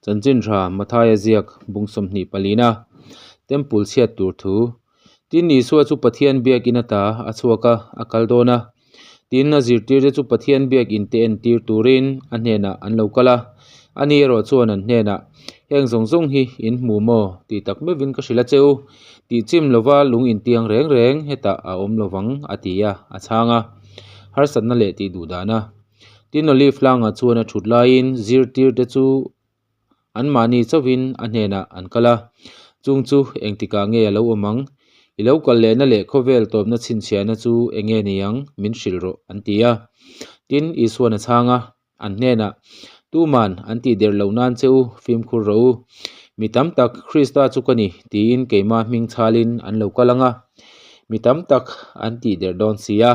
Chanchin tha Mathaia ziak bung 24na Temple chhiat tur thu. Tin Isua chu Pathian biakin ata a chhuak a, a kal dawn a. Tin a zirtirte chu Pathian biakin te entir turin a hnenah an lo kal a. Ani erawh chuan an hnenah, Heng zawng zawng hi in hmu maw? tih tak meuhin ka hrilh a che u. Tih chim lova lung intiang reng reng hetah a awm lovang a ti a, a chhang a. Harsatna leh tih duh dana. Tin Olive tlangah chuan a thut laiin zirtirte chu anmahni chauhin a hnenah an kal a, Chung chu engtikah nge a lo awm ang? I lo kal lehna leh khawvel tawpna chhinchhiahna chu eng nge ni ang? Min hrilh rawh, an ti a. Tin, Isuan a chhang a, an hnenah, Tuman an tih der loh nan che u, fimkhur rawh u. Mi tam tak Krista chu ka ni, tiin keimah hming chhalin an lo kal ang a, mi tam tak an tih der dawn si a.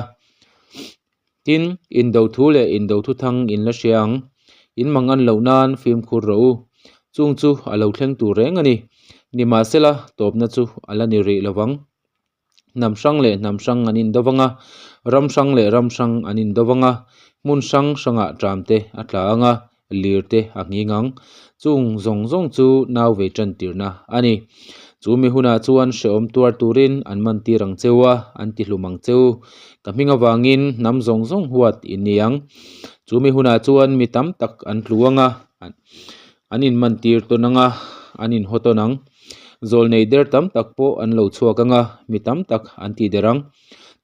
Tin, indo thu leh indo thu thang in la hria ang. In mang an loh nan fimkhur rawh u. Chung chu a lo thleng tur reng a ni. Nimahsela, tawpna chu a la ni rih lo vang. Hnam hrang leh hnam hrang an indo vang a, ram hrang leh ram hrang an indo vang a, hmun hrang hrangah ṭam te a tla ang a, lir te a nghing ang. Chung zawng zawng chu nau vei tan tirna a ni. Chu mi hunah chuan hrehawm tuar turin an man tir ang cheu a, an ti hlum ang cheu. Ka hming avangin hnam zawng zawng huat in ni ang. Chu mi hunah chuan mi tam tak an tlu ang a, an inman tir tawn ang a, an inhaw tawn ang. Zawl nei der tam tak pawh an lo chhuak ang a, mi tam tak an ti der ang.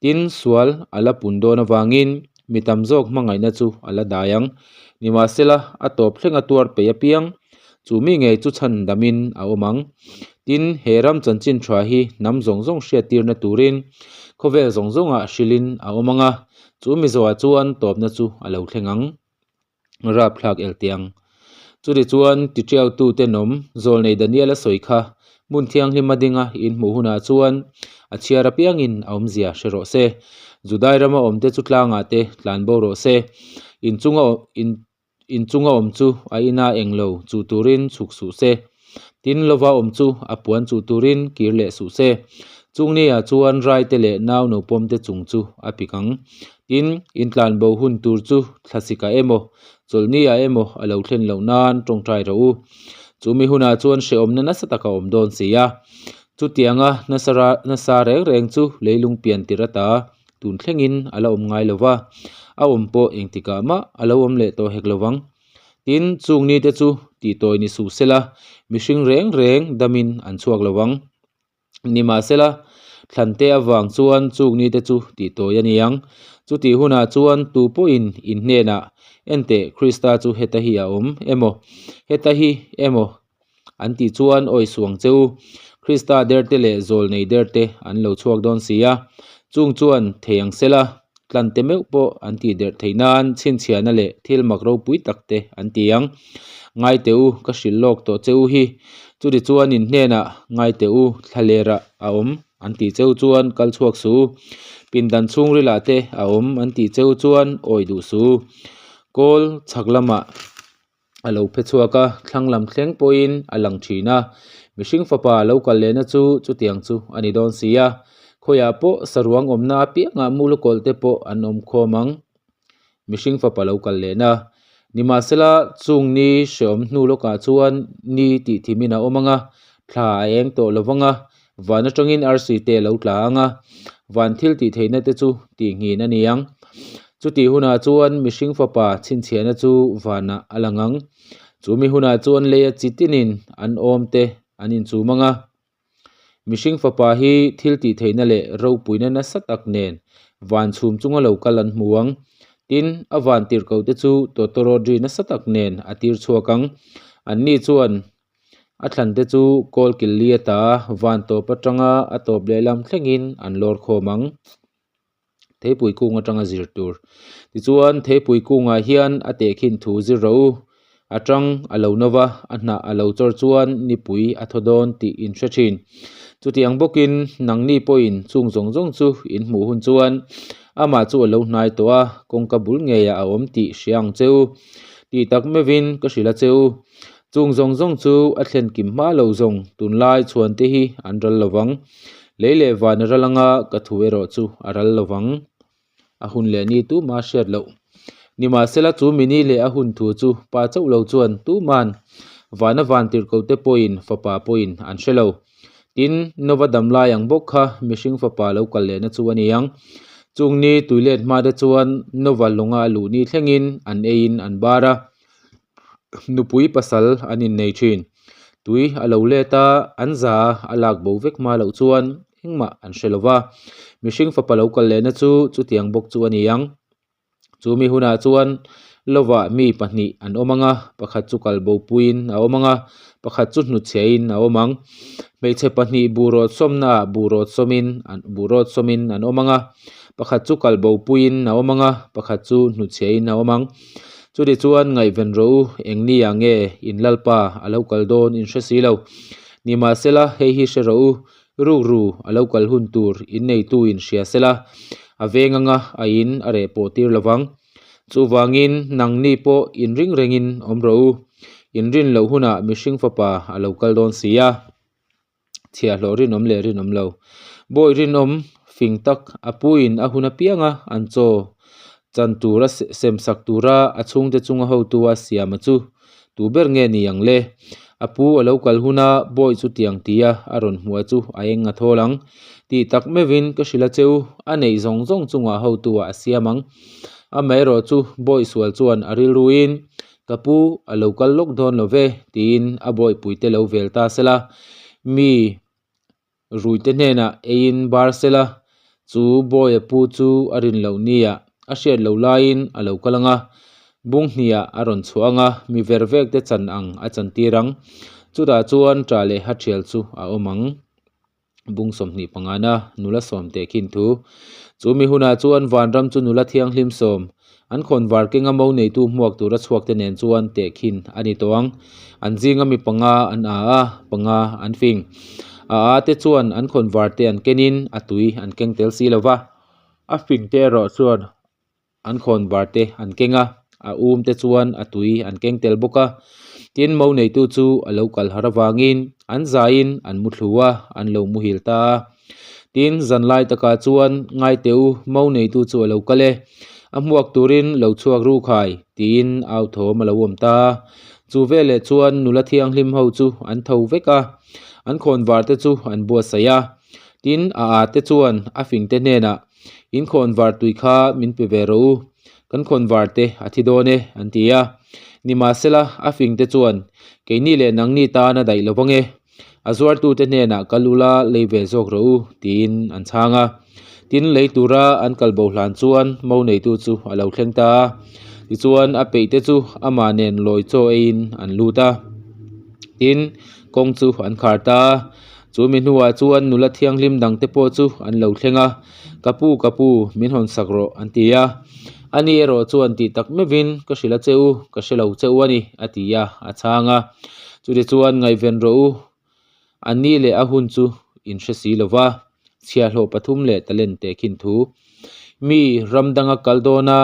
Tin, sual a la pun dawn avangin Mi tam zawk hmangaihna chu a la dai ang. Nimahsela, a tawp thlenga tuar peih apiang, chu mi ngei chu chhan damin a awm ang. Tin, he ram chanchin tha hi hnam zawng zawng hriattirna turin khawvel zawng zawngah hrilhin a awm ang a, chu mi zawhah chuan tawpna chu a lo thleng ang. Rapthlak el teh ang. Chutichuan, tiṭiautute nawm, Zawlnei Daniel a sawi kha, hmun thianghlim a dinga in hmuh hunah chuan a chhiar apiangin a awmzia hre rawh se. Judai rama awmte chu tlangah te tlan bo rawh se. Inchunga in inchunga awm chu a ina eng lo chuh turin chhuk suh se. Tin, lova awm chu a puan chuh turin kir leh suh se. Chung niah chuan raite leh nau naupawmte chung chu a pik ang. Tin, intlan bo hun tur chu thlasika emaw, chawlhniah emaw a lo thlen loh nan tawngtai rawh u. Chu mi hunah chuan hrehawmna nasa tak a awm dawn si a. Chutianga nasa nasa reng reng chu leilung pian tir ata tun thlengin a la awm ngai lo va, a awm pawh engtikah mah a lo awm leh tawh hek lo vang. Tin, chung nite chu tihtawi ni suh sela, mihring reng reng damin an chhuak lo vang. Nimahsela, thlante avang chuan chung nite chu tihtawi a ni ang. Chutih hunah chuan tu pawhin in hnenah, Enteh, Krista chu heta hi a awm emaw, heta hi emaw an tih chuan awi suang che u. Krista derte leh zawlnei derte an lo chhuak dawn si a, chung chuan thei ang sela, tlante meuh pawh an tih derh theih nan chhinchhiahna leh thil mak ropui tak te an ti ang. Ngai teh u, ka hrilh lawk tawh che u hi. Chuti chuan in hnenah ngai teh u, thla lerah a awm an tih cheu chuan kal chhuak su. Pindan chhungrilah te a awm an tih cheu chuan awi duh su. Kawl chhak lamah. a lo phe chhuak a, thlang lam thleng pawhin a lang thin a, mihring fapa lo kal lehna chu chutiang chu a ni dawn si a, khawiah pawh saruang awmna apiangah mul kawlh te pawh an awm khawm ang, mihring fapa lo kal lehna. Nimahsela chung ni hrehawm hnu lawkah chuan ni tih thimin a awm ang a, thla a eng tawh lo vang a, van atangin arsi te a lo tla ang a, van thil tih theihna te chu tihnghin a ni ang. Chutih hunah chuan mihring fapa chhinchhiahna chu vanah a lang ang. Chu mi hunah chuan leia chi tinin an awm te an inchum ang a. Mihring fapa hi thil tih theihna leh ropuina nasa tak nen van chhum chunga lo kal an hmu ang. Tin, a van tirhkoh te chu tawtawrawt ri nasa tak nen a tir chhuak ang. Anni chuan A thlan te chu kawl kil li ata van tawp atanga a tawp lehlam thlengin an lawr khawm ang. Theipui kung atanga zir tur. Tichuan theipui kungah hian a tehkhin thu zir rawh u. A tang a lo no va, a hnah a lo chawr chuan nipui a thaw dawn tih in hre thin. Chutiang bawkin nangni pawhin chung zawng zawng chu in hmuh hun chuan amah chu a lo hnai tawh a, kawngka bul ngeiah a awm tih hria ang che u. Tih tak meuhin ka hrilh a che u. Chung zawng zawng chu a thlen kim hma lo zawng tunlai chhuan te hi an ral lo vang. Lei leh van a ral anga ka thu erawh chu a ral lo vang. A hun leh ni tuma hriat loh. Nimahsela chu mini leh a hun thu chu pa chauh lo chuan tuman. Vana vantirhkohte pawhin Fapa pawhin an hre lo. Tin, Nova dam lai ang bawk kha mihring Fapa lo kal lehna chu a ni ang. Chung ni tuilet hmate chuan Nova lawnga a luh ni thlengin an eiin an bar a. Nupui pasal an innei thin. Tui a lo let a, an za a lak bo vek hma loh chuan engmah an hre lo va. Mihring fapa lo kal lehna chu chutiang bawk chu a ni ang. Chu mi hunah chuan lovah mi pahnih an awm ang a, pakhat chu kal bo puiin a awm ang a, pakhat chu hnutchhiahin a awm ang. Hmeichhe pahnih buh rawt sawmnaah buh rawt sawmin an buh rawt sawmin an awm ang a, pakhat chu kal bo puiin a awm ang a, pakhat chu hnutchhiahin a awm ang. Chutichuan ngaihven rawh u, eng ni ah nge in Lalpa a lo kal dawn in hre si lo. Nimahsela, hei hi hre rawh u, rukru a lo kal hun tur in neitu in hria sela, a veng anga a in a reh pawh tir lo vang. Chuvangin nangni pawh in ring rengin awm rawh u, in rin loh hunah mihring fapa a lo kal dawn si a. Chhiahhlawh rinawm leh rinawm lo. Bawi rinawm fing tak a puiin a hun apianga an chaw chan tura sem sak tura a chhungte chunga hotu a siama chu tu ber nge ni ang le? A pu a lo kal huna bawi chu tiang tia a rawn hmuh a chu a eng a thawl ang. Tih tak meuhin ka hrilh a cheu, a neih zawng zawng chungah hotu ah a siam ang. Amaherawh chu bawi sual chuan a rilruin Ka pu a lo kal lawk dawn lo ve, tiin a bawihpuite lo vel ta sela. Mi ruite hnenah eiin bar sela, chu bawia pu chu a rin loh nia a hriat loh laiin a lo kal ang a, bung hniah a rawn chhuah ang a, mi ver vekte chan ang a chantir ang. Chutah chuan ṭah leh hathial chu a awm ang. Bung 25 na nula sawm teh khin thu. Chu mi hunah chuan vanram chu nula thianghlim sawm, an khawnvar kenga mo neitu hmuak tura chhuak te nen chuan teh khin a ni tawh ang. An zinga mi panga an a a, panga an fing. A a te chuan an khawnvar te an kenin a tui an keng tel si lo va, a fing te erawh chuan An khawnvar te an keng a, a um te chuan a tui an keng tel bawk a. Tin, mo neitu chu a lo kal har avangin an zaiin an mu thlu a, an lo muhil ta a. Tin, zan lai takah chuan ngai teh u, mo neitu chu a lo kal e, a hmuak turin lo chhuak ru khai, tiin au thawm a lo awm ta a. Chu veleh chuan nula thianghlim ho chu an tho vek a, an khawnvar te chu an buatsaih a. Tin, a a te chuan a fingte hnenah, In khawnvar tui kha min pe ve rawh u, kan khawnvar te a thi dawn e, an ti a. Nimahsela, a fing te chuan, Keini leh nangni tan a daih lo vang e, a zuartute hnenah kal ula lei ve zawk rawh u, tiin an chhang a. Tin, lei tura an kal bo hlan chuan mo neitu chu a lo thleng ta a. Tichuan, a peih te chu amah nen lawi chaw eiin an lut a. Tin, kawng chu an khar ta a. Chu mi hnuah chuan nula thianghlim dangte pawh chu an lo thleng a, Ka pu, ka pu, min hawn sak rawh, an ti a. Ani erawh chuan tih tak meuhin, Ka hrilh a che u, ka hre lo che u a ni, a ti a, a chhang a. Chutichuan ngaihven rawh u, a ni leh a hun chu in hre si lo va, chhiahhlawh pathum leh talent tehkhin thu. Mi ram danga kal dawna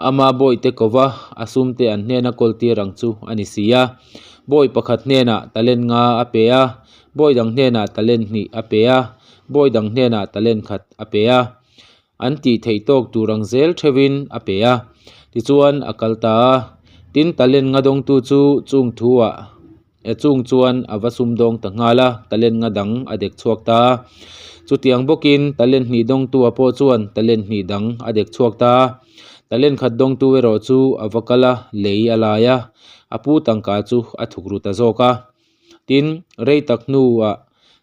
Ama bawihte kova a sumte an hnena kawl tir ang chu a ni si a. Bawi pakhat hnenah talent nga a pe a, bawi dang hnenah talent hnih a pe a, bawi dang hnenah talent khat a pe a. An tih theih tawk tur ang zel theuhin a pe a. Tichuan a kal ta a. Tin, talent nga dawngtu chu chung thuah E chung chuan a va sumdawng ta nghal a, talent nga dang a dek chhuak ta a. Chutiang bawkin talent hnih dawngtua pawh chuan talent hnih dang a dek chhuak ta a. Talent khat dawngtu erawh chu a va kal a, lei a lai a, a pu tangka chu a thuk ru ta zawk a. Tin, rei tak hnuah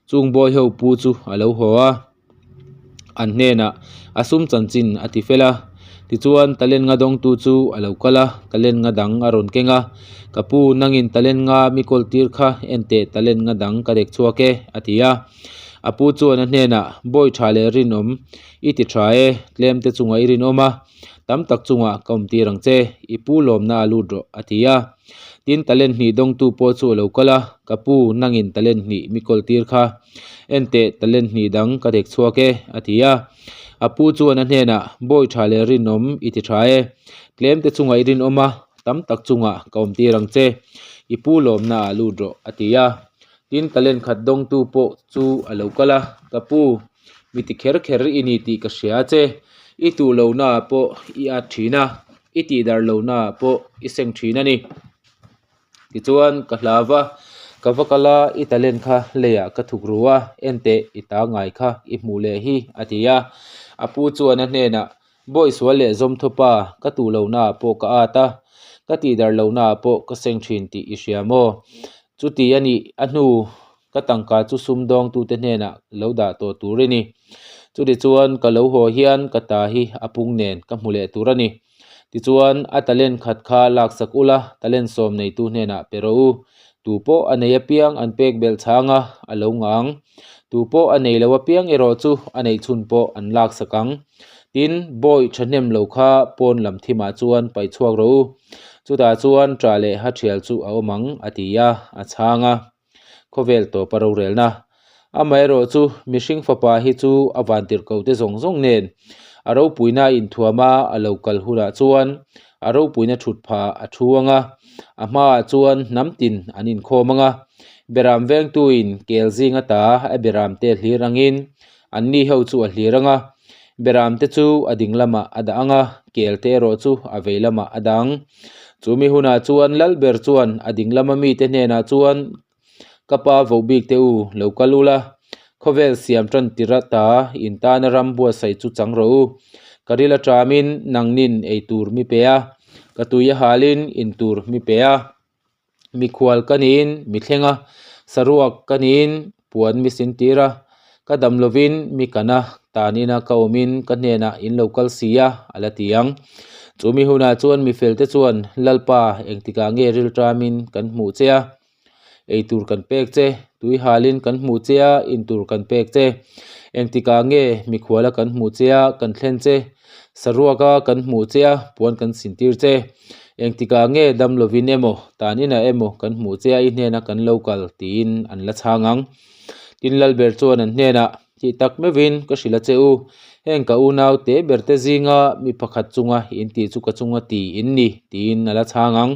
chung bawiho pu chu a lo haw a. An hnenah a sum chanchin a ti fel a, tichuan talent nga dawngtu chu a lo kal a, talent nga dang a rawn keng a, Ka pu, nangin talent nga mi kawl tir kha en teh talent nga dang ka dek chhuak e, a ti a. A pu chuan a hnenah, Bawi tha leh rinawm, i ti tha e, tlem te chungah i rinawm a, tam tak chungah ka awm tir ang che, i pu lawmna a lut rawh, a ti a. Tin, talent hnih dawngtu pawh chu a lo kal a, Ka pu, nangin talent hnih mi kawl tir kha Enteh, talent hnih dang ka dek chhuak e, a ti a. A pu chuan a hnenah, Bawi tha leh rinawm i ti tha e. Tlem te chungah i rinawm a, tam tak chungah ka awm tir ang che. I pu lawmna ah lut rawh, a ti a. Tin, talent khat dawngtu pawh chu a lo kal a, Ka pu, mi ti kher kher i ni tih ka hria che. I tuh lohnaah pawh i at thin a, i tihdarh lohnaah pawh i seng thin a ni. Tichuan, ka hlau va, ka va kal a, i talent kha leiah ka thuk ru a, enteh, i ta ngai kha i hmuh leh hi, a ti a. A pu chuan a hnenah, Bawi sual leh zawm thupa, ka tuh lohnaah pawh ka at a, ka tihdarh lohnaah pawh ka seng thin tih i hria maw? Chuti a nih a hnu ka tangka chu sumdawngtute hnenah lo dah tawh tur i ni. Chutichuan ka lo haw hian ka ta hi a pung nen ka hmu leh tur a ni. Tichuan a talent khat kha laksak ula, talent sawm neitu hnenah pe rawh u. Tu pawh a nei apiang an pek belh chhang a, a lo ngah ang. Tu pawh a nei lo apiang erawh chu a neih chhun pawh an laksak ang. Tin, bawi thahnem lo kha pawn lam thimah chuan paih chhuak rawh u. Chutah chuan ṭah leh ha ṭhial chu a awm ang, a ti a, a chhang a. Khawvel tawpa rorelna. Amaherawh chu mihring fapa hi chu a vantirhkohte zawng zawng nen a ropuina inthuama a lo kal hunah chuan a ropuina thut phah a thu ang a, a hmaah chuan hnam tin an inkhawm ang a, beram vengtuin kel zing ata a beramte hlir angin anni ho chu a hlir ang a, beramte chu a ding lamah a dah ang a, kelte erawh chu a vei lamah a dah ang. Chumi hunah chuan Lalber chuan a ding lama mite hnenah chuan, Ka pa vohbik te u, lo kal ula, khawvel siam tan tir ata in tana ram buatsaih chu chang rawh u. Ka ril a tamin nangnin ei tur mi pe a, ka tui a halin in tur mi pe a. Mikhual ka niin mi thleng a, saruak ka niin puan mi sin tir a, ka dam lovin mi kan a, tan ina ka awmin ka hnenah in lo kal si a, a la ti ang. Chu mi hunah chuan mi felte chuan, Lalpa, engtikah nge rilṭamin kan hmuh che a? Ei tur kan pek che, tui halin kan hmuh che a, in tur kan pek che. Engtikah nge mikhuala kan hmuh che a, kan thlen che? Saruaka kan hmuh che a, puan kan sintir che. Engtikah nge dam lovin emaw, tan inah emaw kan hmuh che a, i hnena kan lo kal tiin an la chhang ang. Tin Lalber chuan an hnenah, Tih tak meuhin ka hrilh a che u, heng ka unau te berte zinga mi pakhat chunga in tih chu ka chunga ti in ni tiin a la chhang ang.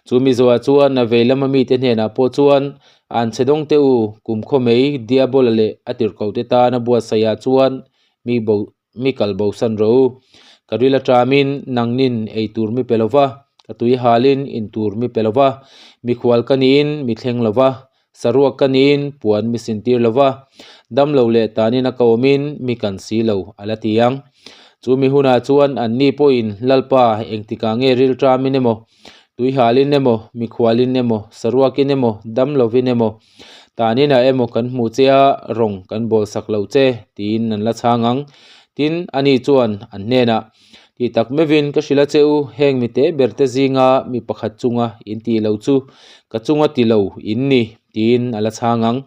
Chu mi zawhah chuan a vei lama mite hnenah pawh chuan an chhe dawng teh u, kum khaw mai Diabola leh a tirhkohte tana buatsaihah chuan mi bo mi kal bosan rawh u. Ka ril aṭamin nangnin ei tur mi pe lo va, ka tui halin in tur mi pe lo va, mikhual ka niin mi thleng lo va, saruak ka niin puan mi sintir lo va, damlo leh tanin a ka awmin mi kan si lo, a la ti ang. Chu mi hunah chuan anni pawhin Lalpa engtikah nge rilṭamin emaw, tuihalin emaw, mikhualin emaw, saruakin emaw, damlovin emaw, taninah emaw kan hmuh che a, rawng kan bawlsak loh che, tiin an la chhang ang. Tin, ani chuan an hnenah, Ti tak meuhin ka hrilh a che u, heng mi te berte zinga mi pakhat chunga in tih lo chu ka chunga ti lo in ni, tiin a la chhang ang.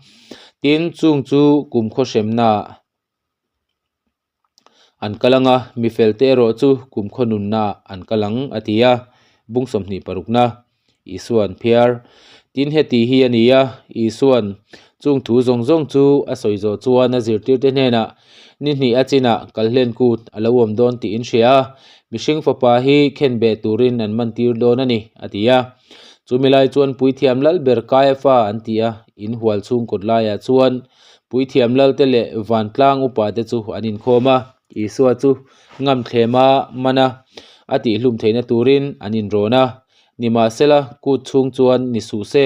Tin, chung chu kumkhaw hremnaah an kal ang a, mi felte erawh chu kumkhaw nunnaah an kal ang, a ti a. Bung 26na. Isuan phiar. Tin heti hi a ni a, Isuan chung thu zawng zawng chu a sawi zawh chuan a zirtirte hnenah ni hnih a chinah kalhlen kut a lo awm dawn tih in hria a, mihring fapa hi khenbeh turin an mantir dawn a ni, a ti a. Chumi lai chuan Puithiam lal ber Kaiafa an ti a, in hual chhung kawt laiah chuan Puithiam lalte leh vantlang upate chu an inkhawm a. Isua chu ngamthlema man a, a tihhlum theihna turin an inrawn a. Nimahsela, kut chhung chuan ni suh se,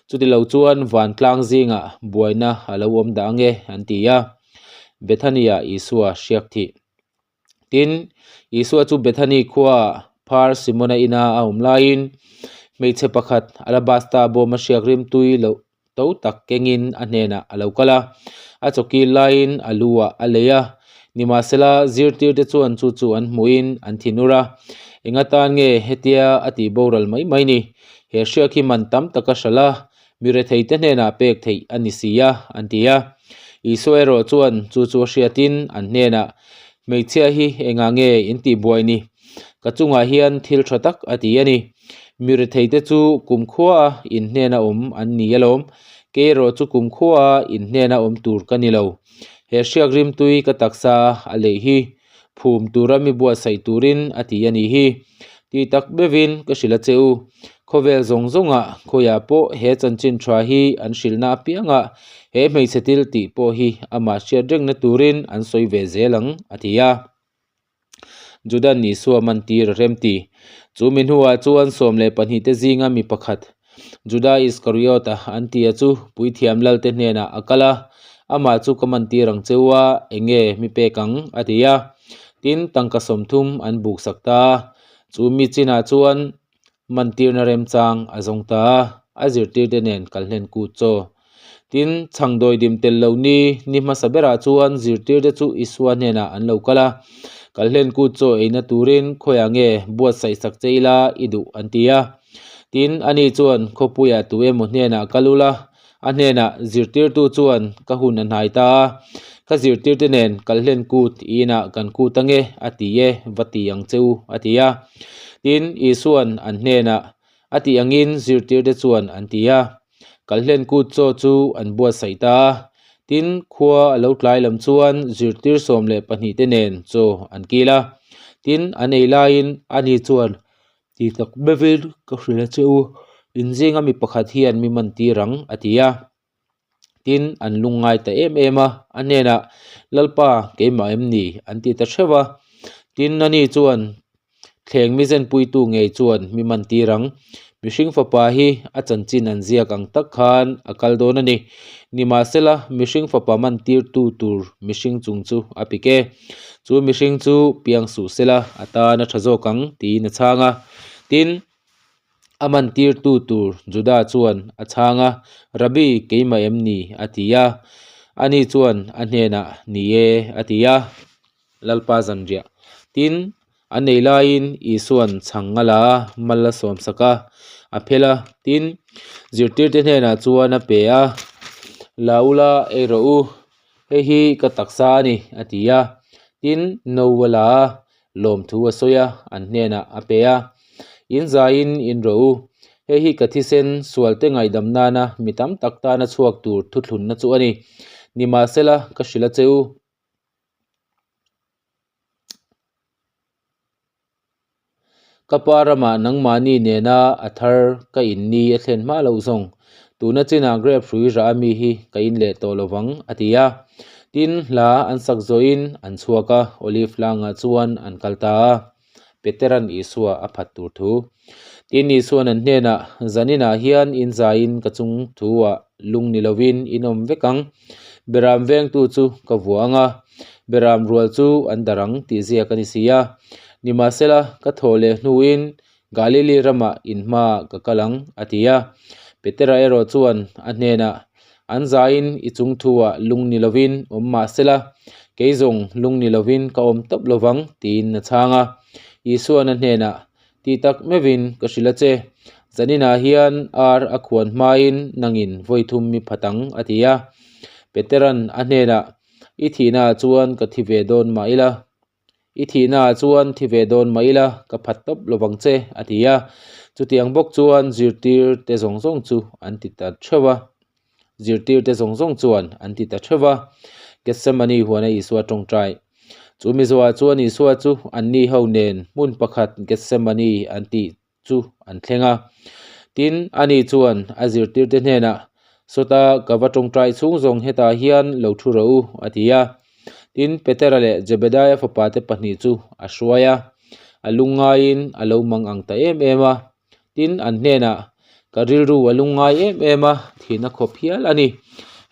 chutilo chuan vantlang zingah buaina a lo awm dah ange, an ti a. Bethany-ah Isua hriak thih. Tin, Isua chu Bethany khuaah phar Simona ina a awm laiin hmeichhe pakhat alabasta bawma hriak rimtui loh to tak kengin a hnenah a lo kal a, a chawkil laiin a lu ah a lei a. Nimahsela, zirtirte chuan chu chu an hmuhin an thinur a, Enga tan nge hetia a tih boral mai mai ni? He hriak hi man tam taka hralh a, mi retheite hnenah pek theih a ni si a, an ti a. Isua erawh chuan chu chu a hriatin an hnenah, Hmeichhia hi engah nge in tih buai ni? Ka chungah hian thil tha tak a ti a ni. Mi retheite chu kumkhua in hnena awm an ni alawm. Kei erawh chu kumkhua in hnena awm tur ka ni lo. He hriak rimtui ka taksa a leih hi phum tura mi buatsaih turin a ti a nih hi. Ti tak meuhin ka hrilh a che u. Khawvel zawng zawngah khawiah pawh he chanchin tha hi an hrilhna apiangah he hmeichhe thil tih pawh hi amah hriat rengna turin an sawi ve zel ang, a ti a. Judan Isua man tir a rem ti. Chu mi hnuah chuan 12 te zinga mi pakhat, Juda Iskariot-a an tia chu puithiam lalte hnenah a kal a, Amah chu ka mantir ang che u a, eng nge mi pek ang? a ti a. Tin, tangka 30 an buksak ta a. Chu mi chinah chuan mantirna remchang a zawng ta a, a zirtirte nen kal hlen kut chaw. Tin, chhangdawi dim tel lo ni ni hmasa berah chuan zirtirte chu Isua hnenah an lo kal a, Kal hlen kut chaw eina turin khawiah nge buatsaih sak che ila i duh an ti a. Tin, ani chuan khawpuiah tu emaw hnenah kal ula, a hnenah zirtirtu chuan ka hun a hnai ta a, ka zirtirte nen kal hlen kut i inah kan kut ange a ti e, va ti ang che u a ti a. Tin, Isua'n an hnenah a tih angin zirtirte chuan an ti a. Kalhlen kut chaw chu an buatsaih ta a, tin khua a lo tlai lam chuan zirtir 12 te nen chaw an kil a, tin an ei laiin ani chuan ti tak meuhin ka hrilh a che u, in zinga mi pakhat hian mi man tir ang a ti a, tin an lungngai ta em em a, a hnenah Lalpa keimah em ni an ti ta theuh a, tin ani chuan Thleng mi zenpuitu ngei chuan mi man tir ang. Mihring fapa hi a chanchin an ziak ang tak khan a kal dawn a ni. Nimahsela, mihring fapa man tirtu tur mihring chung chu a pik e. Chu mihring chu piang suh sela a tan a tha zawk ang tiin a chhang a. Tin, a man tirtu tur Juda chuan a chhang a, Rabbi, keimah em ni? a ti a. Ani chuan a hnenah, Ni e, a ti a. Lalpa zanriah. Tin, an ei laiin Isua'n chhang a la a, mal a sawmsak a, a phel a. Tin, zirtirte hnenah chuan a pe a, La ula ei rawh u, hei hi ka taksa a ni, a ti a. Tin, no a la a, lawmthu a sawi a, an hnenah a pe a, In zaiin in rawh u, hei hi ka thisen sualte ngaihdam nana mi tam tak tana chhuak tur thuthlunna chu a ni. Nimahsela, ka hrilh a che u. Ka pa ramah nangmahni nena a thar ka in ni a thlen hma loh zawng, tuna chinah grape hrui rah ami hi ka in leh tawh lovang, a ti a. Tin, hla an sak zawhin an chhuak a, Olive tlangah chuan an kal ta a. Petera'n Isua a phat tur thu. Tin, Isua'n an hnenah, Zaninah hian in zaiin ka chung thu-ah lung ni lovin in awm vek ang. Beram vengtu chu ka vuah ang a, beram rual chu an dar ang tih ziak a ni si a. Nimahsela, ka thawh leh hnuin Galili ramah in hmaah ka kal ang, a ti a. Petera erawh chuan a hnenah, An zaiin i chung thu-ah lung ni lovin awm mah sela, kei zawng lung ni lovin ka awm tawp lovang, tiin a chhang a. Isua'n a hnenah, Ti tak meuhin ka hrilh a che, zaninah hian ar a khuan hmain nangin vawi thum mi phat ang, a ti a. Petera'n a hnenah, I thihnaah chuan ka thi ve dawn mah ila. I thihnaah chuan thi ve dawn mah ila ka phat tawp lovang che, a ti a. Chutiang bawk chuan zirtirte zawng zawng chu an ti ta theuh a. Zirtirte zawng zawng chuan an ti ta theuh a. Gethsemane huana Isua tawngtai. Chu mizoah chuan Isua chu anni ho nen hmun pakhat Gethsemane an tih chu an thleng a. Tin, ani chuan a zirtirte hnenah, Sawta ka va tawngtai chhung zawng hetah hian lo thu rawh u, a ti a. Tin, Petera leh Zebedaia fapate pahnih chu a hruai a, a lungngaiin a lo mang ang ta em em a. Tin, an hnenah, Ka rilru a lungngai em em a, thihna khawp hial a ni.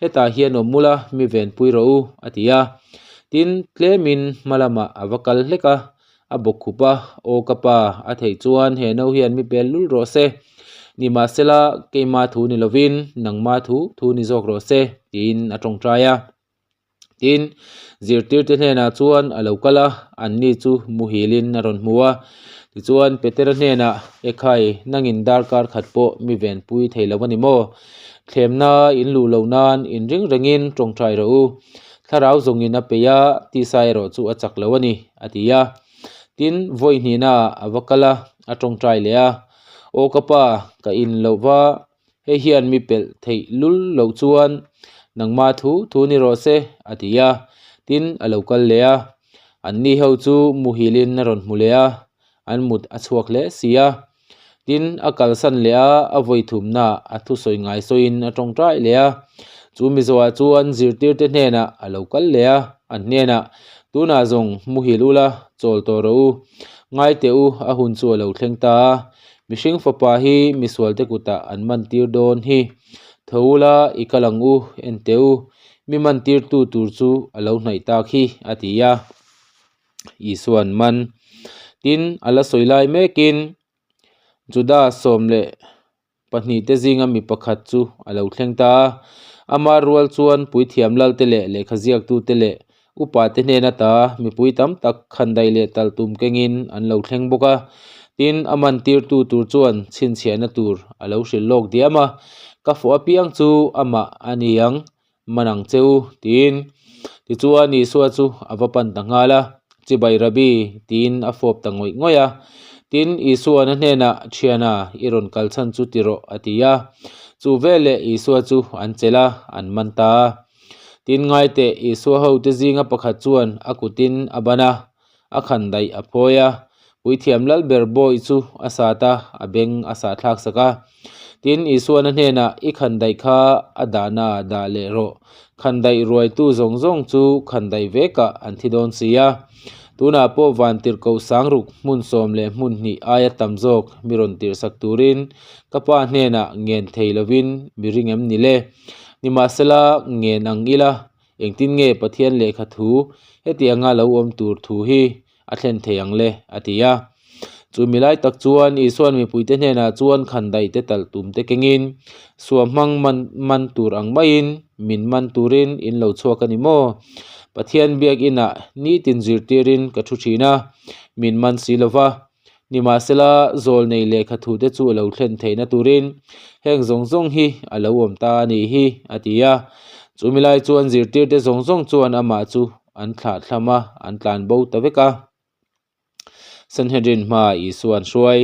Hetah hian awm ula, mi venpui rawh u, a ti a. Tin, tlemin hma lamah a va kal hlek a, A bawk khup a, Aw ka pa, a theih chuan he no hian mi pel lul rawh se. Nimahsela, keima thu ni lovin nangma thu thu ni zawk rawh se, tiin a tawngtai a. Tin, zirtirte hnenah chuan a lo kal a, anni chu muhilin a rawn hmu a. Tichuan, Petera hnenah, Ekhai, nangin darkar khat pawh mi venpui thei lo a ni maw? Thlemna in luh loh nan inring rengin tawngtai rawh u. Thlarau zawngin a peih a, tisa erawh chu a chak lo a ni, a ti a. Tin, vawi hnihna a va kal a, a tawngtai leh a, Aw ka pa, ka in loh va, hei hian mi pelh theih lul loh chuan nangma thu thu ni rawh se, a ti a. Tin, a lo kal leh a, anni ho chu muhilin a rawn hmu leh a, an mut a chhuak hle si a. Tin, a kalsan leh a, a vawi thumna a thusawi ngai sawiin a tawngtai leh a. Chu mizoah chuan zirtirte hnenah a lo kal leh a, an hnenah, Tunah zawng muhil ula, chawl tawh rawh u. Ngai teh u, a hun chu a lo thleng ta a, mihring fapa hi misualte kutah an mantir dawn hi. Tho ula, i kal ang u, en teh u, mi mantirtu tur chu a lo hnaih tak hi, a ti a. Isua'n man. Tin, a la sawi lai mekin Juda 12 te zinga mi pakhat chu a lo thleng ta a. Ama rual chuan puithiam lalte leh lehkha ziaktute leh upate hnen ata mipui tam tak khandaih leh talh tum kengin an lo thleng bawk a. Tin, a mantirtu tur chuan chhinchhiahna tur a lo hrilh lawk diam a, Ka fawh apiang chu amah a ni ang, man ang che u, tiin. Tichuan Isua chu a va pan ta nghal a, Chibai Rabbi, tiin a fawp ta ngawih ngawih a. Tin, Isua'n a hnenah, Thiana, i rawn kal chhan chu ti rawh, a ti a. Chu veleh Isua chu an chelh a, an man ta a. Tin, ngaiteh, Isua hote zinga pakhat chuan a kutin a ban a, a khan daih a phawi a, Puithiam Lalber bawi chu a sat a, a beng a sahthlak sak a. Tin, Isuan a hnenah, I khan daih kha a dahna ah dah leh rawh, khan daih ruaitu zawng zawng chu khan daih vekah an thi dawn si a. Tunah pawh vantirhkoh sangruk hmun sawm leh hmun hnih aia tam zawk mi rawn tirhsak turin ka pa hnenah ngen thei lovin mi ring em ni le? Nimahsela, ngen ang ila, Engtin nge Pathian lehkha thu hetianga lo awm tur thu hi a thlen thei ang le? a ti a. Chu mi lai tak chuan Isua'n mipuite hnenah chuan khandaih te talh tum te kengin, Suah hmang man man tur ang maiin min man turin in lo chhuak a ni maw? Pathian biakinah nitin zirtirin ka thu thin a, min man si lo va. Nimahsela, zawlnei lehkha thute chu a lo thlen theihna turin heng zawng zawng hi a lo awm ta a nih hi, a ti a. Chumi lai chuan zirtirte zawng zawng chuan amah chu an thlah thlam a, an tlan bo ta vek a. Sanhedrin hmaah Isua an hruai.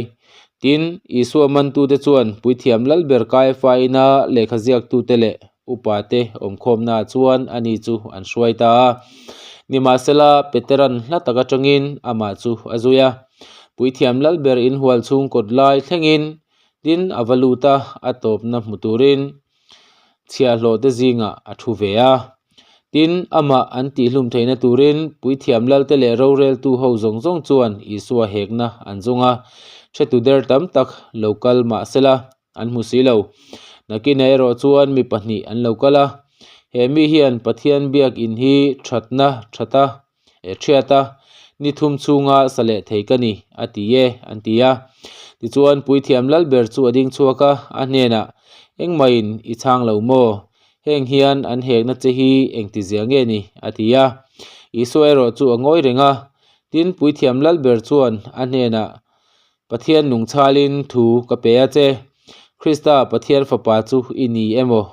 Tin, Isua mantute chuan Puithiam Lalber Kaiafa ina lehkha ziaktute leh Upate awmkhawmnaah chuan ani chu an hruai ta a. Nimahsela, Petera'n hla tak atangin amah chu a zui a. Puithiam Lalber inhual chhung kawt lai thlengin tin a va lut a, a tawpna hmu turin chhiahhlawhte zingah a thu ve a. Tin, amah an tihhlum theihna turin Puithiam Lalte leh roreltu ho zawng zawng chuan Isua hekna an zawng a, hretu der tam tak lo kal mahsela, an hmu si lo. Nakinah erawh chuan mi pahnih an lo kal a, he mi hian Pathian biak in hi thatna thata eh thiata ni thum chhunga sa leh thei ka ni a ti e an ti a. Tichuan Puithiam Lalber chu a ding chhuak a, a hnenah, Engmahin i chhang lo maw? Heng hian an hekna che hi engtizia nge ni? a ti a. Isua erawh chu a ngawi reng a, tin Puithiam Lalber chuan a hnenah, Pathian nungchhalin thu ka pe a che. Krista Pathian Fapa chu i ni emaw?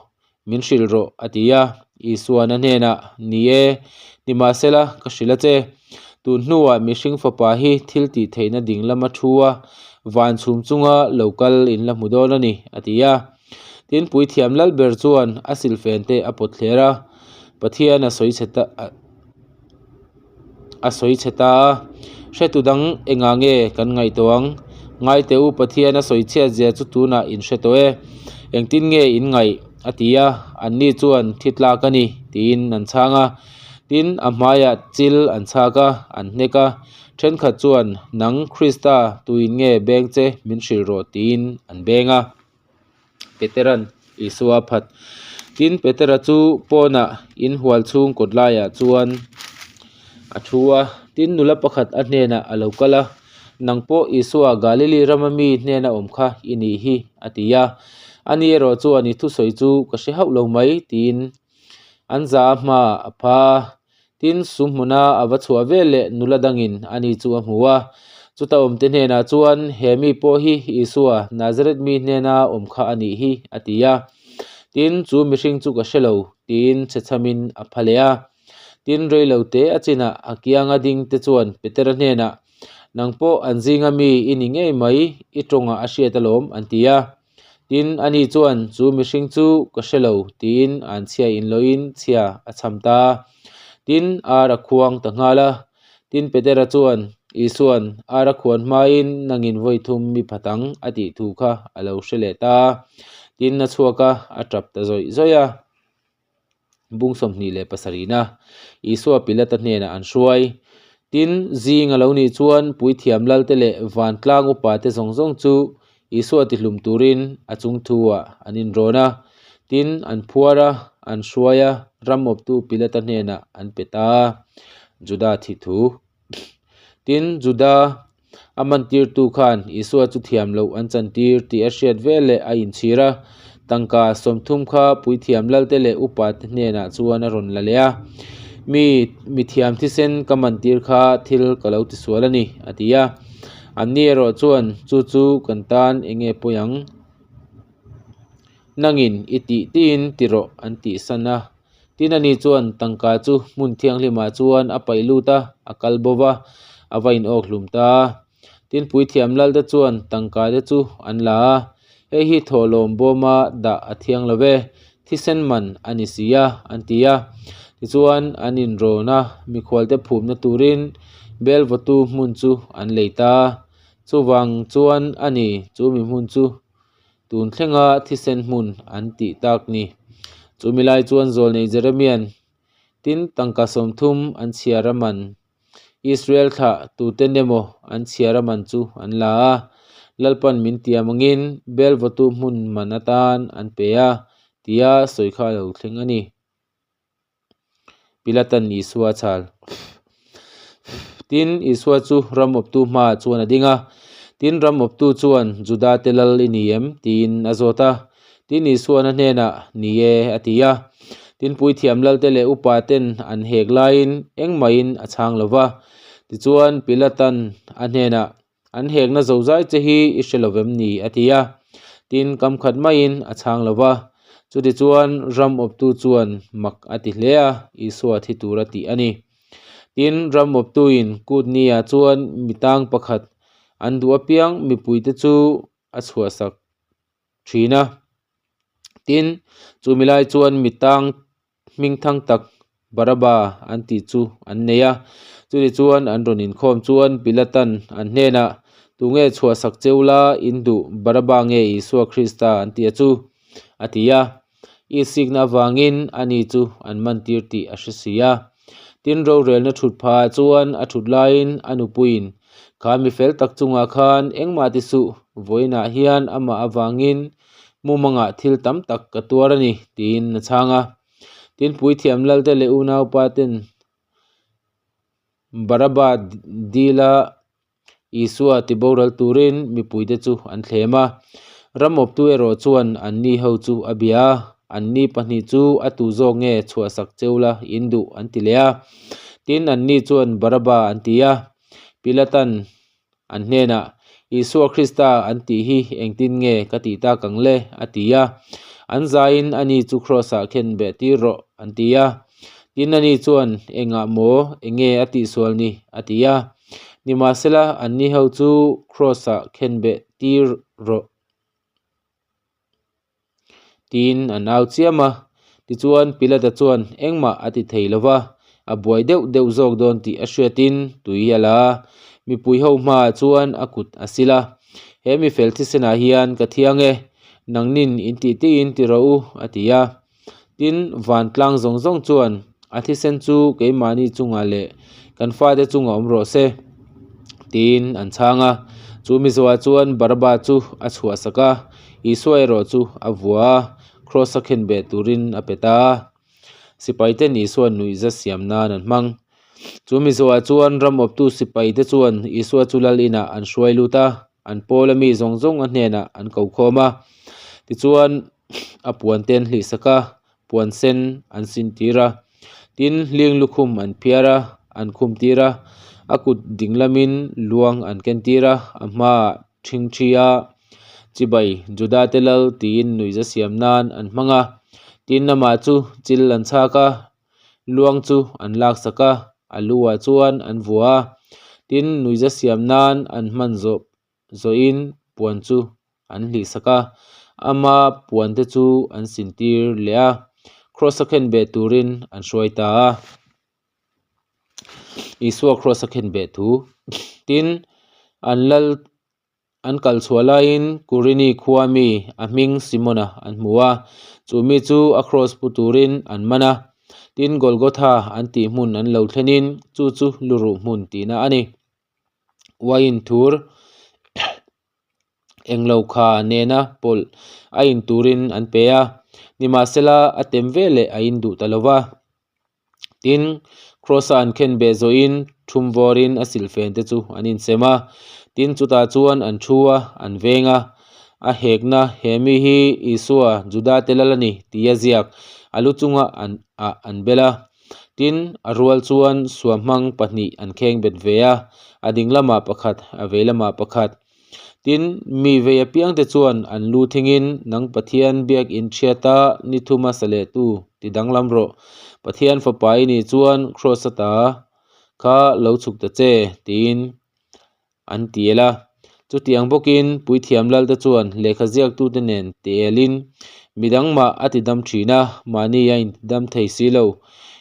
Min hrilh rawh, a ti a. Isua'n a hnenah, Ni e, nimahsela ka hrilh a che. Tun hnuah mihring Fapa hi thil tih theihna ding lama thu a, van chhum chunga lo kal in la hmu dawn a ni, a ti a. Tin, Puithiam Lalber chuan a silfen te a pawt thler a, Pathian a sawi chhe ta. A sawi chhe ta a, Hretu dang engah nge kan ngaihtuah ang? Ngaite u Pathian a sawi chhiat zia chu tunah in hre tawh e. Engtin nge in ngaih? a ti a, anni chuan thi tlak a ni tiin an chhang a. Tin, a hmaiah chil an chhak a, an hnek a. Thenkhat chuan, Nang Krista, tuin nge beng che min hrilh rawh tiin an beng a. Petera'n Isua a phat. Tin, Petera chu pawnah inhual chhung kawt laiah chuan a thu a. Tin, nula pakhat a hnenah a lo kal a, Nang pawh Isua Galili rama mi hnena awm kha i nih hi, a ti a. Ani erawh chuan i thusawi chu ka hre hauh lo mai, tiin an za a hmaah a pha a. Tin, su hmuna a va chhuah vel leh nula dangin ani chu a hmu a. Chuta awmte hnenah chuan, He mi pawh hi Isua, Nazareth mi hnena awm kha a nih hi, a ti a. Tin, chu mihring chu ka hre lo, tiin chhechhamin a pha leh a. Tin, rei lo te a chinah a kianga dingte chuan Petera hnenah, Nang pawh an zinga mi i ni ngei mai, i tawngah a hriat alawm, an ti a. Tin, ani chuan, Chu mihring chu ka hre lo, tiin an chhia inlawhin chhia a chham ta a. Tin, ar a khuang ta nghal a. Tin, Petera chuan, Isua'n, Ar a khuan hmain nangin vawi thum mi phat ang, a tih thu kha a lo hre leh ta a. Tin, a chhuak a, a tap ta zawih zawih a. Bung 27na, Isua Pilata hnenah an hruai. Tin, zing a lo nih chuan Puithiam Lalte leh Vantlang upate zawng zawng chu Isua tihlum turin a chung thu-ah an inrawn a. Tin, an phuar a, an hruai a, ram awptu Pilata hnenah an pe ta a. Juda thi thu. Tin, Juda a mantirtu khan Isua chu thiam loh an chantir tih a hriat veleh a inchhir a. Tangka 30 kha Puithiam Lalte leh upate hnenah chuan a rawn la leh a. Mi mithiam thisen ka mantir kha thil ka lo tisual a ni, a ti a. Anni erawh chuan chu chu kan tan eng nge pawi ang? Nangin i tih tiin ti rawh an tih san a. Tin ani chuan tangka chu hmun thianghlimah chuan a paih lut a, a kal bo va, a va inawk hlum ta a. Tin puithiam lalte chuan tangka te chu an la a, Hei hi thawhlawm bawma dah a thiang lo ve, thisen man a ni si a, an ti a. Tichuan an inrawn a, mikhualte phumna turin bel vawtu hmun chu an lei ta a. Chuvang chuan a ni chu mi hmun chu tun thlenga thisen hmun an tih tak ni. Chumi lai chuan zawlnei Jeremian, Tin tangka 30 an chhiar a man Israel thlah tuten emaw an chhiar a man chu an la a, Lalpan min tiam angin bel vawtu hmun man atan an pe a, tia sawi kha a lo thleng a ni. Pilatan Isua a chhal. Tin, Isua chu ram awptu hmaah chuan a ding a. Tin, ram awptu chuan, Judate lal i ni em? tiin a zawt a. Tin, Isuan a hnenah, Ni e, a ti a. Tin, puithiam lalte leh upaten an hek laiin engmahin a chhang lo va. Tichuan, Pilatan a hnenah, An hekna zozai che hi i hre lo vem ni? a ti a. Tin, kam khat maiin a chhang lo va. Chutichuan, ram awptu chuan mak a ti hle a, Isua thi tur a tih a ni. Tin, ram awptuin kut nia chuan mi tang pakhat an duh apiang mipuite chu a chhuahsak thin a. Tin, chumi lai chuan mi tang hming thang tak Baraba an tih chu an nei a. Chumi chuan an rawn inkhawm chuan Pilatan an hnenah, Tunge chhuahsak cheu la in duh Baraba nge Isua Krista an ti a chu? a ti a. Isikna avangin ani chu an mantir tih a hre si a. Tin, rorelna thut phahah chuan a thut laiin a nupuiin, Kha mi fel tak chungah khan engmah ti suh, vawiinah hian amah avangin mumangah thil tam tak ka tuar a ni, tiin a chhang a. Tin, puithiam lalte leh unaupa ten Baraba dila Isua tiboral turin mipuite chu an thlem a. Ram awptu erawh chuan anni ho chu a bia a, anni pahnih chu a tu zawk nge chhuahsak cheu la in duh an ti leh a. Tin, anni chuan Baraba an ti a. Pilatan an hnenah, Isua Krista an tih hi engtin nge ka tih tak ang le? a ti a. An zaiin ani chu Kraws-ah khen beh tir rawh an ti a. Tin, ani chuan, Engah maw? Enge a tihsual ni? a ti a. Nimahsela, anni ho chu Kraws-ah khen beh tir rawh tiin an au chiam a. Tichuan, Pilata chuan engmah a ti thei lo va, a buai deuh deuh zawk dawn tih a hriatin tui a la a. Mipui ho hmaah chuan a kut a sil a, He mi fel thisenah hian ka thiang e, nangnin in tih tiin ti rawh u, a ti a. Tin, vantlang zawng zawng chuan a thisen chu keimahni chungah leh kan fate chungah awm rawh se, tiin an chhang a. Chu mizoah chuan Baraba chu a chhuahsak a, Isua erawh chu a vua a, Kraws-a khenbeh turin a pe ta a. Sipaiten Isua nuihza siam nan an hmang. Chu mizoah chuan ram awptu sipaite chuan Isua chu lal inah an hruai lut a, an pawla mi zawng zawng a hnenah an ko khawm a. Tichuan, a puan te an hlih sak a, puan sen an sin tir a, tin hling lukhum an phiar a, an khum tir a, a kut ding lamin luang an ken tir a, a hmaah ṭhingṭhi a chibai Juda te lal tiin nuihza siam nan an hmang a, tin amah chu chil an chhak a, luang chu an lak sak a, a lu ah chuan an vua a, tin nuihza siam nan an hman zawh zawhin puan chu an hlih sak a, ama puan te chu an sin tir leh a, kraws a khen beh turin an hruai ta a. Isua kraws a khen beh thu tin an lal an kal chhuah laiin Kurini khua mi a hming Simona an hmu a, chu mi chu a kraws pu turin an man a. Tin, Golgotha an tih hmun an lo thlenin chu chu luruh hmun tihna a ni. Uaiin thur englo kha nena pawlh a in turin an pe a, nimahsela a tem veleh a in duh ta lo va. Tin, Kraws-a an khen beh zawhin thum vawrin a silhfen te chu an insem a. Tin, chutah chuan an thu a, an veng a. A hekna, He mi hi Isua, Juda-te lal a ni, tih a ziak. A lu chunga an ah an bel a. Tin, a rual chuan suamhmang pahnih an kheng bet ve a, a ding lamah pakhat, a vei lamah pakhat. Tin, mi vei apiangte chuan an lu thingin, Nang Pathian biak in chhiata ni thuma sa lehtu ti danglam rawh. Pathian fapa i nih chuan Kraws ata kha lo chhuk ta che, tiin an ti el a. Chutiang bawkin puithiam lalte chuan lehkha ziaktute nen ti elin, Midang mah a ti dam thin a, mahni a intidam thei si lo.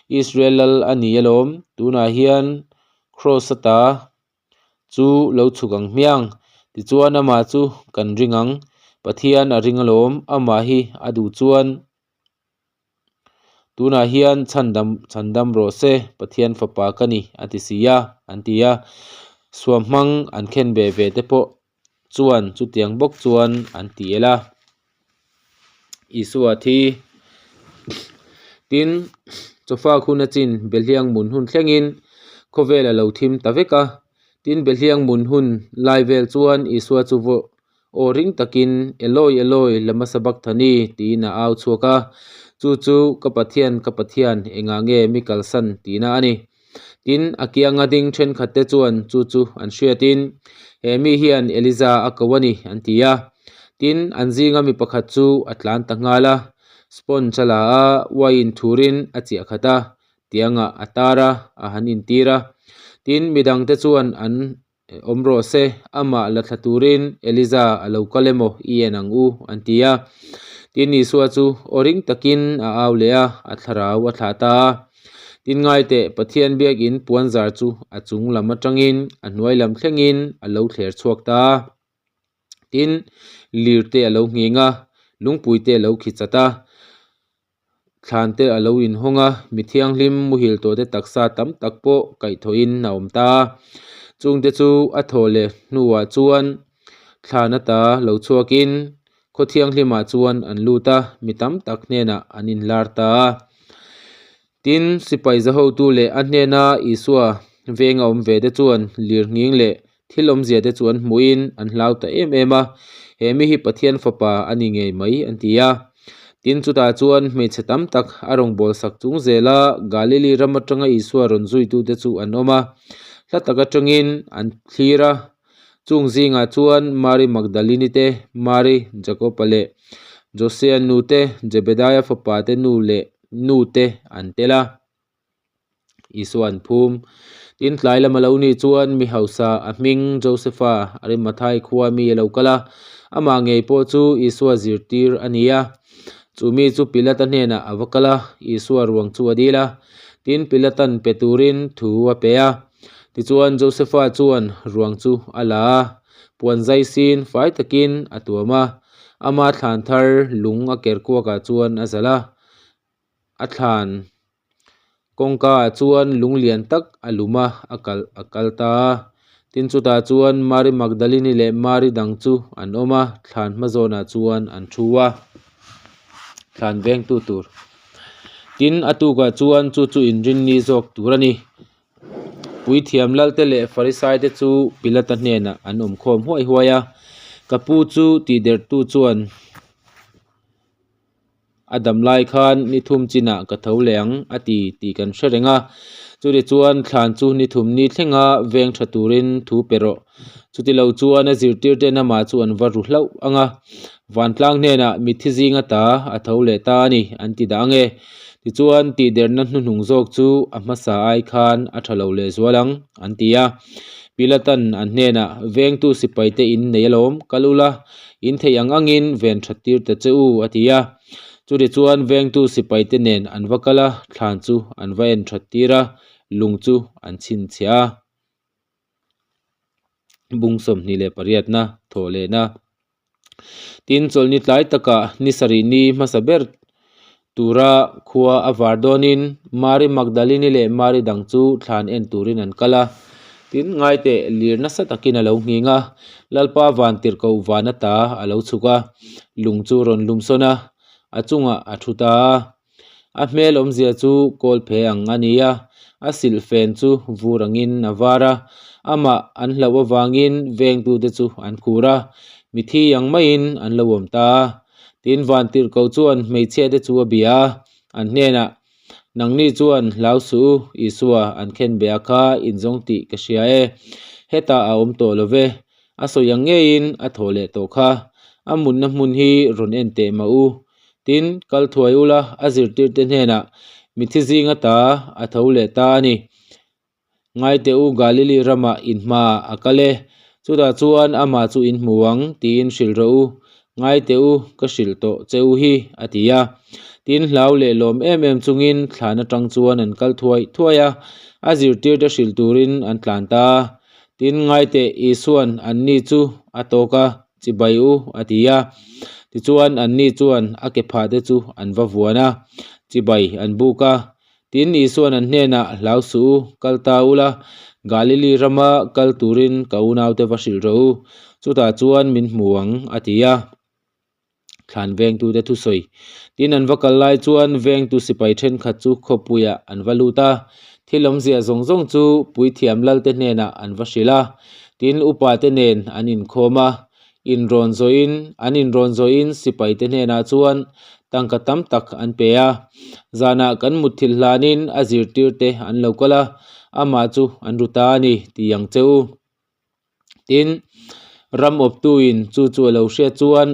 Israel lal a ni alawm, tunah hian Kraws ata chu lo chhuk ang hmiang. Tichuan amah chu kan ring ang. Pathian a ring alawm, amah hi a duh chuan tunah hian chhandam chhandam rawh se, Pathian fapa ka ni a ti si a, an ti a. Suamhmang an khen ve ve te pawh chuan chutiang bawk chuan an ti el a. Isua thi tin chawfak hun a chin Behliang mun hun thlengin khawvel a lo thim ta vek a. Tin Behliang mun hun lai vel chuan Isua chu vaw aw ring takin Eloi Eloi lama sabakthani tiin a au chhuak a. Chu chu ka Pathian ka Pathian engah nge mi kalsan tihna a ni. Tin, a kianga ding thenkhatte chuan chu chu an hriatin, He mi hian Eliza a ko a ni, an ti a. Tin, an zinga mi pakhat chu a tlan ta nghal a, sponge a la a, uaiin thurin a chiah khat a, tiangah a tar a, a han intir a. Tin, midangte chuan an Awm rawh se, amah la thla turin Eliza a lo kal emaw i en ang u, an ti a. Tin, Isua chu aw ring takin a au leh a, a thlarau a thlah ta a. Tin, ngaiteh, Pathian biakin puanzar chu a chung lam atangin a hnuai lam thlengin a lo thler chhuak ta a. Tin, lir te a lo nghing a, lungpui te a lo khi chat a. Thlan te a lo inhawng a, mi thianghlim muhil tawh te taksa tam tak pawh kaihthawhin a awm ta a. Chungte chu a thawh leh hnuah chuan thlan ata lo chhuakin khaw thianghlimah chuan an lut a, mi tam tak hnenah an inlar ta a. Tin, sipai zahotu leh a hnena Isua venga awm ve te chuan lirnghing leh Thil awmzia te chu an hmuhin an hlau ta em em a, he mi hi Pathian fapa a ni ngei mai an ti a. Tin, chutah chuan hmeichhe tam tak a rawngbâwl sak chung zela Galili ram aṭanga Isua rawn zuitute chu an awm a, hla tak aṭangin an thlir a. Chung zingah chuan Mari Magdalini te, Mari, Jakoba leh Josea nu te, Jebedaia fapa te nu leh nu te an tel a. Isua an phum. Tin, tlai lama lo nih chuan mi hausa a hming Josefa Arimathai khua mi a lo kal a, amah ngei pawh chu Isua zirtir a ni a. Chu mi chu Pilata hnenah a va kal a, Isua ruang chu a dil a. Tin, Pilatan pe turin thu a pe a. Tichuan, Josefa chuan ruang chu a la a, puan zai sin fai takin a tuam a, ama thlan thar lung a ker kuakah chuan a zalh a. A thlan kawngka ah chuan lung lian tak a lum a a kalh a kal ta a tin chutah chuan Mary Magdalene leh Mary dang chu an awm a thlan hma zawnah chuan an thu a thlan veng tu tur tin a tukah chuan chu chu inrinni zawk tur a ni puithiam lal te leh Farisai te chu Pilata hnenah an awm khawm huai huai a ka pu chu tih der tu chuan. A dam lai khan ni thum chinah ka tho leh ang a ti tih kan hre reng a. Chutichuan chuan thlan chu ni thum ni thlenga veng tha turin thu pe rawh. Chuti lo chuan a zirtirte namah chu an va ru hlauh ang a. Vantlang hnenah mitthi zinga ta a tho leh ta a ni an ti dah ang e. Tichuan tihderna hnuhnung zawk chu a hmasa ai khan a tha lo lehzual ang an ti a. Pilatan an hnenah vengtu sipaite in nei alawm kal ula. In theih ang angin ven that tir ta che u, a ti a. Chutichuan chuan vengtu sipaite nen an va kal a, thlan chu an va en that tir a, lung chu an chhinchhiah a. Bung 28na thawh lehna. Tin, chawlhni tlai takah ni sarih ni hmasa ber. tura khua a var dawnin Mari Magdalini leh Mari dang chu thlan en turin an kal a. Tin, ngaiteh lir nasa takin a lo nghing a, Lalpa vantirhkoh van ata a lo chhuk a, lung chu rawn lum sawn a, a chungah a thu ta a. A hmel awmzia chu kawl phe ang a ni a, a silhfen chu vur angin a var a, amah an hlauh avangin vengtute chu an khur a, mithi ang maiin an lo awm ta a. Tin, vantirhkoh chuan hmeichhiate chu a bia a, an hnenah, Nangni chuan hlau suh u, Isua an khenbeh a kha inzawng tih ka hria e, hetah a awm tawh lo ve, a sawi ang ngeiin a thawh leh tawh kha, a mutna hmun hi rawn en teh mah u. Tin, kal thuai ula a zirtirte hnenah mithi zinga ta a tho leh ta a ni. Ngaite u Galili ramah in hmaah a kal e, chutah chuan amah chu in hmu ang tiin hrilh rawh u. Ngaite u, ka hrilh tawh che u hi, a ti a. Tin, hlau leh lawm em em chungin thlan atang chuan an kal thuai thuai a, a zirtirte hrilh turin an tlan ta a. Tin, ngaite Isua'n anni chu a tawk a. Chibai u, a ti a. Tichuan, anni chuan a ke phahte chu an va vuan a, chibai an buk a. Tin, Isua'n an hnenah, Hlau suh u, kal ta ula, Galili rama kal turin ka unaute va hrilh rawh u, chutah chuan min hmu ang, a ti a. Thlan vengtute thusawi. Tin, an va kal lai chuan vengtu sipai thenkhat chu khawpuiah an va lut a, thil awmzia zawng zawng chu puithiam lalte hnenah an va hrilh a. Tin, upate nen an inkhawm a, inrawn zawhin an inrawn zawhin sipaite hnenah chuan tangka tam tak an pe a. Zanah kan mutthilh hlanin a zirtirte an lo kal a, amah chu an ru ta a ni tih ang che u. Tin, ram awptuin chu chu a lo hriat chuan.